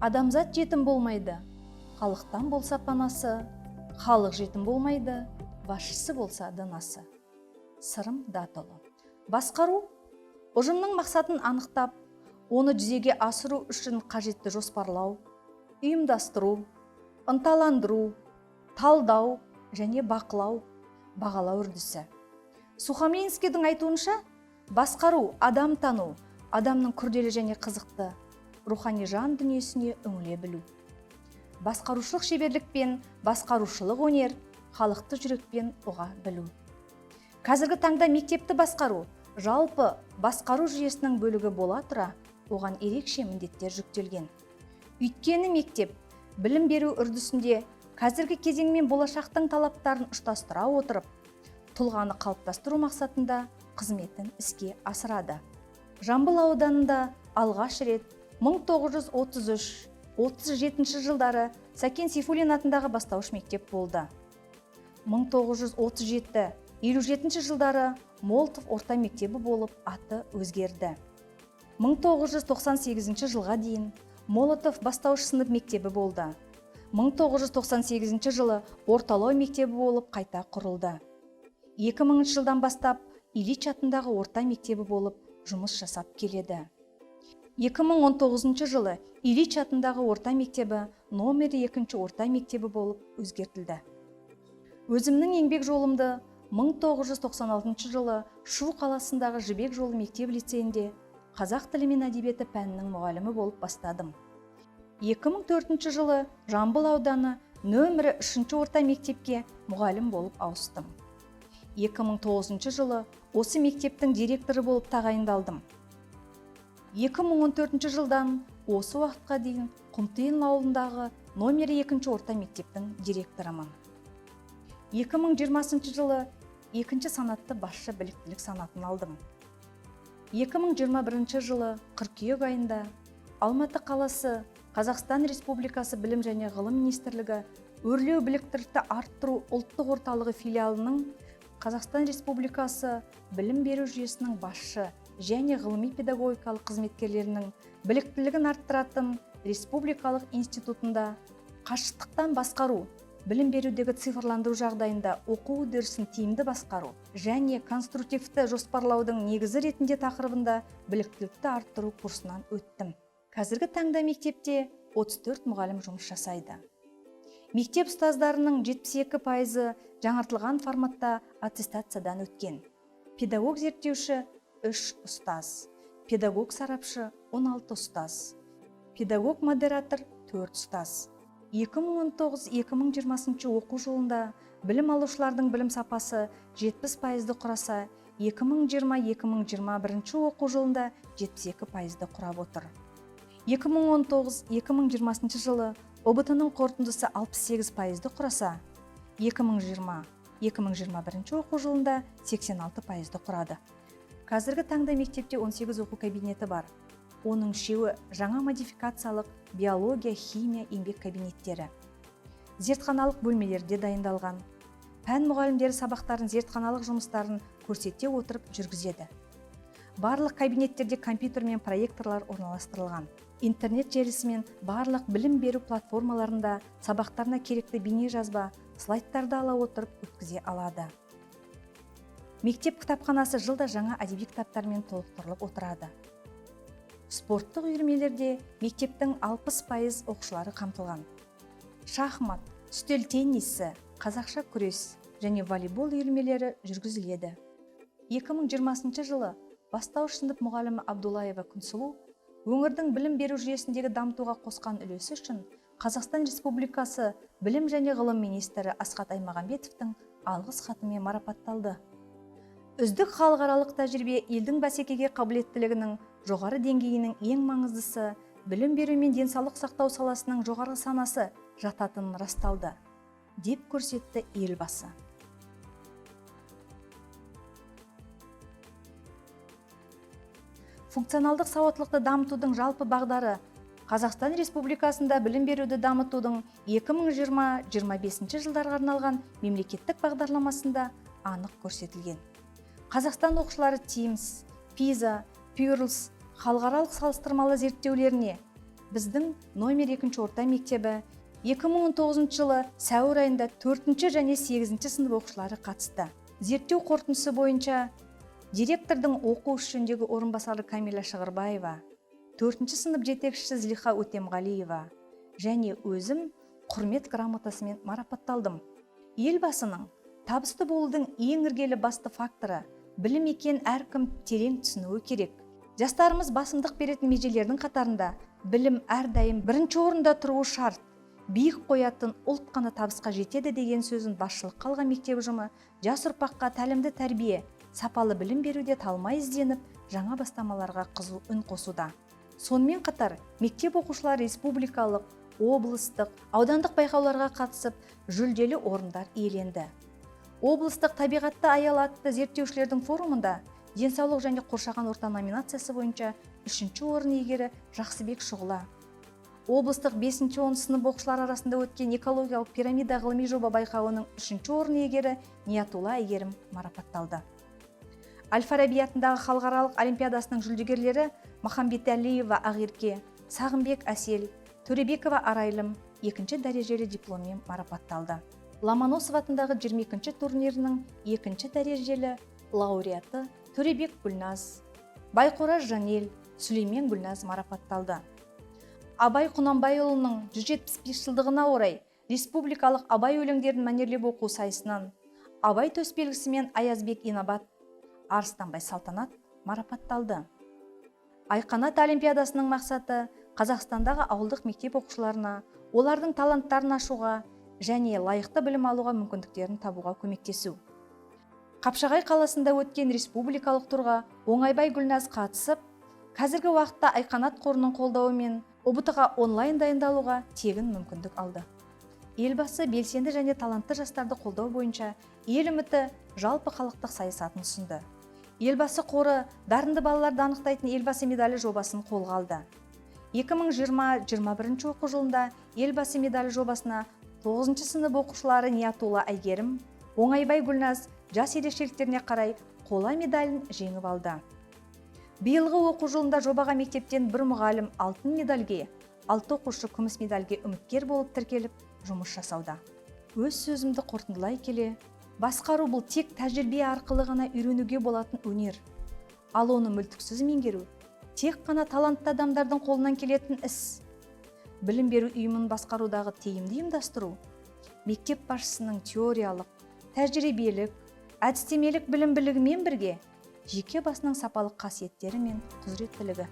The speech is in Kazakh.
Адамзат жетім болмайды, халықтан болса панасы, халық жетім болмайды, басшысы болса данасы. Сырым Датұлы. Басқару ұжымның мақсатын анықтап, оны жүзеге асыру үшін қажетті жоспарлау, ұйымдастыру, ынталандыру, талдау және бақылау, бағалау үрдісі. Сухомлинскийдің айтуынша, басқару адам тану, адамның күрделі және қызықты рухани жан дүниесіне үңіле білу. Басқарушылық шеберлік пен басқарушылық өнер халықты жүрекпен ұға білу. Қазіргі таңда мектепті басқару жалпы басқару жүйесінің бөлігі бола тұра, оған ерекше міндеттер жүктелген. Өйткені мектеп білім беру үрдісінде қазіргі кезең мен болашақтың талаптарын ұштастыра отырып, тұлғаны қалыптастыру мақсатында қызметін іске асырады. Жамбыл ауданында алғаш рет 1933-37 жылдары Сәкен Сейфуллин атындағы бастауыш мектеп болды. 1937-57 жылдары Молотов орта мектебі болып аты өзгерді. 1998 жылға дейін Молотов бастауыш сынып мектебі болды. 1998 жылы орталау мектебі болып қайта құрылды. 2000 жылдан бастап Ильич атындағы орта мектебі болып жұмыс жасап келеді. 2019 жылы Ильич атындағы орта мектебі номер 2 орта мектебі болып өзгертілді. Өзімнің еңбек жолымды 1996 жылы Шу қаласындағы Жібек жолы мектеп лицейінде қазақ тілі мен әдебиеті пәнінің мұғалімі болып бастадым. 2004 жылы Жамбыл ауданы нөмірі 3 орта мектепке мұғалім болып ауыстым. 2009 жылы осы мектептің директоры болып тағайындалдым. 2014 жылдан осы уақытқа дейін Құмтиын ауылындағы номері 2 орта мектептің директорымын. 2020 жылы екінші санатты басшы біліктілік санатын алдым. 2021 жылы қыркүйек айында Алматы қаласы Қазақстан Республикасы Білім және Ғылым Министрлігі Өрлеу біліктілікті арттыру ұлттық орталығы филиалының Қазақстан Республикасы білім беру жүйесінің басшы және ғылыми педагогикалық қызметкерлерінің біліктілігін арттыратын республикалық институтында қашықтықтан басқару, білім берудегі цифрландыру жағдайында оқу үдерісін тиімді басқару және конструктивті жоспарлаудың негізі ретінде тақырыбында біліктілікті арттыру курсынан өттім. Қазіргі таңда мектепте 34 мұғалім жұмыс жасайды. Мектеп ұстаздарының 72% жаңартылған форматта аттестациядан өткен. Педагог зерттеуші 3 ұстаз, педагог сарапшы 16 ұстаз, педагог модератор 4 ұстаз. 2019-2020 оқу жылында білім алушылардың білім сапасы 70% құраса, 2020-2021 оқу жылында 72% құрап отыр. 2019-2020 жылы ҰБТ-ның қорытындысы 68% құраса, 2020-2021 оқу жылында 86% құрады. Қазіргі таңда мектепте 18 оқу кабинеті бар. Оның үшеуі жаңа модификациялық биология, химия, еңбек кабинеттері. Зертханалық бөлмелерде дайындалған. Пән мұғалімдері сабақтарын зертханалық жұмыстарын көрсете отырып жүргізеді. Барлық кабинеттерде компьютер мен проекторлар орналастырылған. Интернет желісімен барлық білім беру платформаларында сабақтарына керекті бейне жазба, слайдтарды ала отырып өткізе алады. Мектеп кітапханасы жылда жаңа әдеби кітаптармен толықтырылып отырады. Спорттық үйірмелерде мектептің 60% оқушылары қамтылған. Шахмат, үстел теннисі, қазақша күрес және волейбол үйірмелері жүргізіледі. 2020 жылы бастауыш сынып мұғалімі Абдуллаева Күнсұлу өңірдің білім беру жүйесіндегі дамытуға қосқан үлесі үшін Қазақстан Республикасы Білім және Ғылым министрі Асхат Аймағамбетовтің алғыс хатымен марапатталды. Үздік халықаралық тәжірибе елдің бәсекеге қабілеттілігінің жоғары деңгейінің ең маңыздысы білім беру мен денсаулық сақтау саласының жоғары санасы жататынын расталды, деп көрсетті Елбасы. Функционалдық сауаттылықты дамытудың жалпы бағдары Қазақстан Республикасында білім беруді дамытудың 2020-2025 жылдарға арналған мемлекеттік бағдарламасында анық көрсетілген. Қазақстан оқушылары TIMSS, PISA, PIRLS халықаралық салыстырмалы зерттеулеріне Біздің номер 2 орта мектебі 2019 жылы сәуір айында 4 және 8 сынып оқушылары қатысты. Зерттеу қорытындысы бойынша директордың оқу ісі жөніндегі орынбасары Камила Шығырбаева, 4 сынып жетекшісі Злиха Өтемғалиева және өзім құрмет грамотасымен марапатталдым. Елбасының табысты болудың ең іргелі басты факторы білім екен әркім терең түсінуі керек. Жастарымыз басымдық беретін межелердің қатарында білім әрдайым бірінші орында тұруы шарт. Биік қоятын ұлт қана табысқа жетеді деген сөзін басшылыққа алған мектеп ұжымы жас ұрпаққа тәлімді тәрбие, сапалы білім беруде талмай ізденіп, жаңа бастамаларға қызу үн қосуда. Сонымен қатар мектеп оқушылары республикалық, облыстық, аудандық байқауларға қатысып, жүлделі орындар иеленді. Облыстық табиғатты аял атты зерттеушілердің форумында денсаулық және қоршаған орта номинациясы бойынша 3-ші орын иегері Жақсыбек Шұғыла. Облыстық 5-10 сынып оқушылары арасында өткен экологиялық пирамида ғылыми жоба байқауының 3-ші орын иегері Ниятулла Әйгерім марапатталды. Әл-Фараби атындағы халықаралық олимпиадасының жүлдегерлері Махамбетәлиева Ақерке, Сағынбек Әсел, Төребекова Арайлым 2-ші дәрежелі дипломмен марапатталды. Ломоносов атындағы 22-ші турнирінің 2-ші дәрежелі лауреаты Төребек Гүлназ, Байқораз Жанел, Сүлеймен Гүлназ марапатталды. Абай Құнанбайұлының 175 жылдығына орай республикалық Абай өлеңдерін мәнерлеп оқу сайысынан Абай төсбелгісімен Аязбек Инабат, Арыстанбай Салтанат марапатталды. Айқанат олимпиадасының мақсаты Қазақстандағы ауылдық мектеп оқушыларына олардың таланттарын ашуға және лайықты білім алуға мүмкіндіктерін табуға көмектесу. Қапшағай қаласында өткен республикалық турға Оңайбай Гүлназ қатысып, қазіргі уақытта Айқанат қорының қолдауымен ҰБТ-ға онлайн дайындалуға тегін мүмкіндік алды. Елбасы белсенді және талантты жастарды қолдау бойынша ел үміті жалпы халықтық саясатын ұсынды. Елбасы қоры дарынды балаларды анықтайтын Елбасы медалі жобасын қолға алды. 2020-21 оқу жылында Елбасы медалі жобасына 9 сынып оқушылары Ниятулла Әйгерім, Оңайбай Гүлназ жас ерекшеліктеріне қарай қола медалін жеңіп алды. Биылғы оқу жылында жобаға мектептен бір мұғалім алтын медальге, 6 оқушы күміс медальге үміткер болып тіркеліп, жұмыс жасауда. Өз сөзімді қорытындылай келе, басқару бұл тек тәжірибе арқылы ғана үйренуге болатын өнер. Ал оны мүлтіксіз меңгеру тек қана талантты адамдардың қолынан келетін іс. Білім беру ұйымын басқарудағы тиімді ұйымдастыру мектеп басшысының теориялық, тәжірибелік, әдістемелік білім білігімен бірге жеке басының сапалық қасиеттері мен құзыреттілігі.